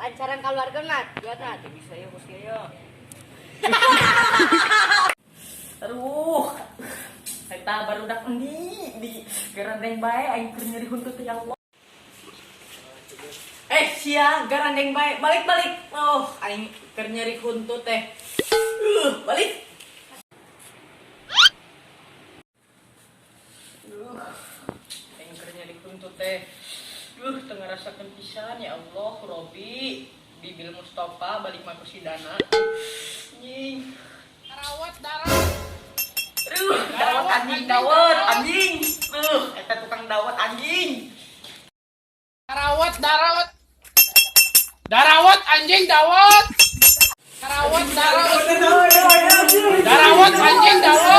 Lancaran keluarga Nat, buat Nat. Teu bisa ya bos ya. Aduh. Eta barudak endi di garandeng bae aing keur nyeri huntut, ya Allah. Eh, sia garandeng bae, balik-balik. Oh, aing keur nyeri huntut teh. Balik. Aing keur nyeri huntut teh. Teu ngarasakeun pisan, ya Allah, Robi. Bibil Mustafa balik mah sidana. Nying. Darawat, darawat. Aduh, dawet anjing, dawet anjing. Tuh, eta tukang dawet anjing. Darawat, darawat. Darawat anjing, dawat. Darawat, darawat. Darawat anjing, dawat.